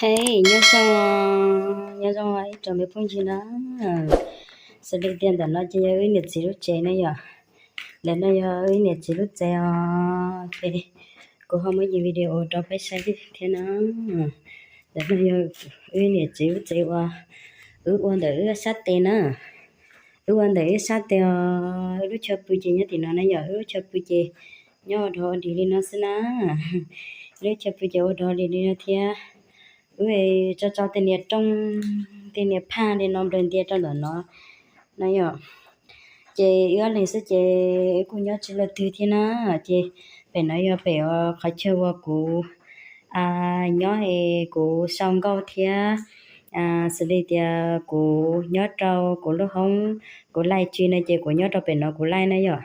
Hej, nyob zoo, nyob zoo ib tsoom me phooj ywg na. Xws li tias ntawm no ces yog wb niam txiv lub tsev na yom. Ntawm no yog wb niam txiv lub tsev os, ces kuv ho muab yees video rau peb saib thiab na. Ntawm no yog wb niam txiv lub tsev uas wb ua ntawm wb sab tes na. Wb ua ntawm wb sab tes os, wb lub chaw pw ces nyob tim no na yom, wb lub chaw pw ces nyob ua dog ua dig li no xwb na. Wb lub chaw pw ces ua dog ua dig li no thiab. Wb tso tso tej niag rooj, tej niag phaj li no nplawg ntias rau ntawm no na yom. Ces wb ob leeg xwb ces wb kuj nyob tsis luaj twg thiab na. Ces pem no yog pem qhov chaw uas kuv nyob es kuv sau nkauj thiab. Xws li tias kuv nyob rau kuv lub hoob, kuv live stream no ces kuv nyob rau pem no kuv live na yom.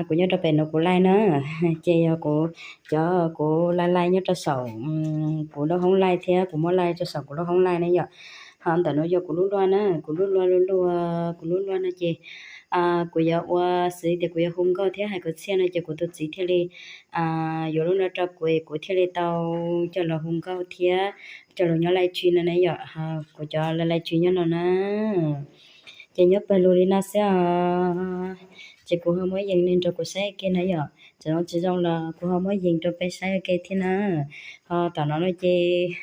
Kuv nyob rau pem no kuv live na. Ces yog kuv, cov kuv live live nyob rau saum kuv lub hoob live thiab, kuv muab live rau saum kuv lub hoob live na yom. Ho ntawm no yog kuv lub luaj na, kuv lub luaj, lub luaj, kuv lub luaj no ces kuv yuav ua, xws li tias kuv yuav hu nkauj thiab hais kwv txhiaj no ces kuv tus txiv thiaj li yuav lub no rau kuv, kuv thiaj li tau coj los hu nkauj thiab coj los nyob live stream no na yom. Kuv cov live stream nyob no na. Ces nyob pawg lug li no xwb os. Ces kuv ho muab yees nej nrog kuv saib ua ke na yom, txawm zoo tsis zoo los kuv ho muab yees rau peb saib ua ke thiab na. Ho tom no no ces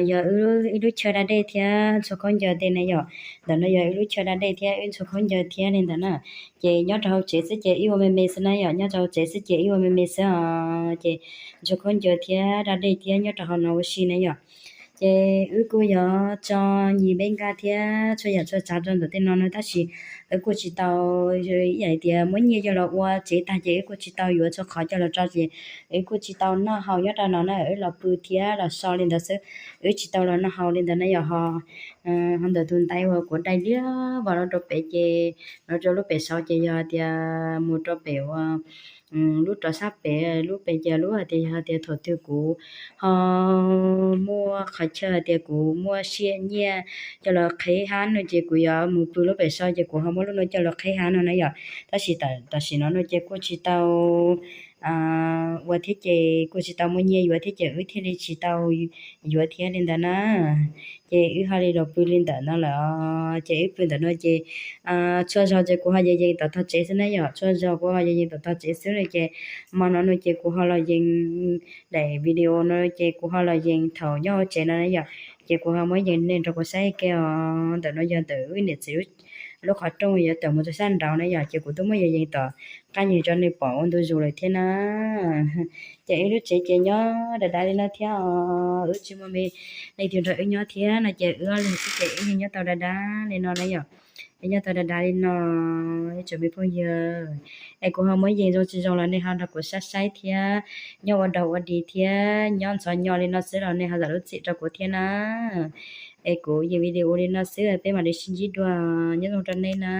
yog ib lub chaw da dej thiab ntxhua khaub ncaws tej na yom. Ntawm no yog ib lub chaw da dej thiab wb ntxhua khaub ncaws thiab li ntawd na. Ces nyob rau hauv tsev xwb ces wb ua me me xwb na yom, nyob rau hauv tsev xwb ces wb ua me me xwb os. Ces ntxhua khaub ncaws thiab da dej thiab nyob rau hauv no ua si na yom. Ces wb kuj yuav tso nyis npeb nkaj thiab txhua yam txhua tsav rau ntawm tej no na, tab sis wb kuj tsis tau, ib yam li tias muab nyiaj coj los ua tsev tag ces wb kuj tsis tau yuav txhua qhov coj los tso ces wb kuj tsis tau noj haus nyob rau no na, wb los pw thiab los so li ntawd xwb, wb tsis tau los noj haus li ntawd na yom. Ho, ho ntawm tus ntaiv uas kuv dai liab vos no rau pem ces, no rau lub pem saud ces yog tias mus rau pem uas lub rov sab pem lub pem ces lub hais tias yog hais tias thaum twg kuv ho muaj qhov chaw hais tias kuv muaj siab nyiaj coj los qheb hab no ces kuv yuav mus pw lub pem saud ces kuv ho muab lub no coj los qheb hab no na yom. Tab sis tam sim no no ces kuj tsis tau ua thiab ces kuj tsis tau muaj nyiaj yuav thiab ces wb thiaj li tsis tau yuav thiab li ntawd na. Ces wb ho li los pw li ntawm no lawm, ces wb pw ntawm no ces txhua zaus ces kuv ho yees yees tom tog tsev xwb na yom, txhua zaus kuv ho yees yees tom tog tsev xwb no ces hmo no no ces kuv ho los yees daim video no ces kuv ho los yees thaum nyob hauv tsev no na yom. Ces kuv ho muab yees nej nrog kuv saib ua ke os. Ntawm no yog ntawm wb niam txiv lub qhov rooj yuav tawm mus rau sab nraud na yom, ces kuv twb muab yees yees tom qab nyuag rau nej pom ua ntu zus lawm thiab na. Ces wb lub tsev ces nyob dav dav li no thiab os, wb tsis muaj me leej twg nrog wb nyob thiab no ces wb ob leeg xwb ces wb yeej nyob tau dav dav li no na yom. Wb nyob tau dav dav li no, ib tsoom me phooj ywg. Es kuv ho muab yees zoo tsis zoo los nej ho nrog kuv saib saib thiab, nyob ua dog ua dig thiab nyob ntxhov nyo li no xwb los nej ho zam lub txim rau kuv thiab na. Es kuv yees video li no xwb, peb mam li sib ntsib dua, nyob zoo rau nej na.